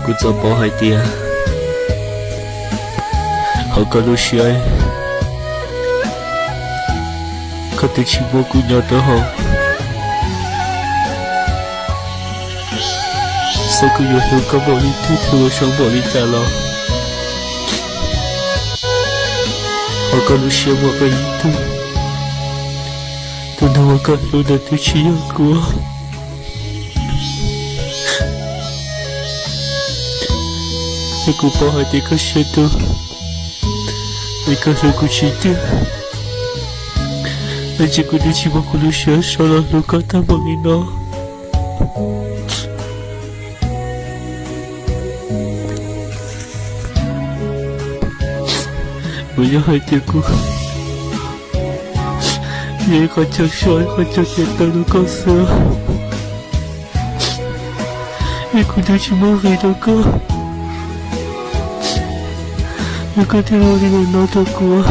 Kuv txawm paub hais tias hauv koj lub siab, koj twb tsis muab kuv nyob rau hauv. Xav kuv yuav hlub koj npaum li twg thiab ua zoo npaum li cas los, hauv koj lub siab muaj koj ib tug, tus neeg uas koj hlub ntawd twb tsis yog kuv. Es kuv paub hais tias koj siab dub, es koj hlub kuv tsis tiag, es kuv twb tsis muab kuv lub siab so los hlub koj tag npaum li no. Puas yog hais tias kuv yog ib qho chaw so, ib qho chaw cia taw rau koj xwb, es kuv twb tsis muaj nqis rau koj, es koj thiaj ua li no rau kuv.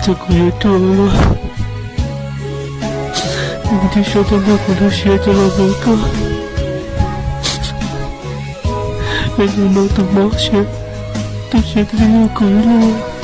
Ces kuv yuav tuag ua luaj, kuv twb so tau nrog kuv lub siab coj los hlub koj, es nim no tus mob siab, tus siab twb yog kuv ib leeg.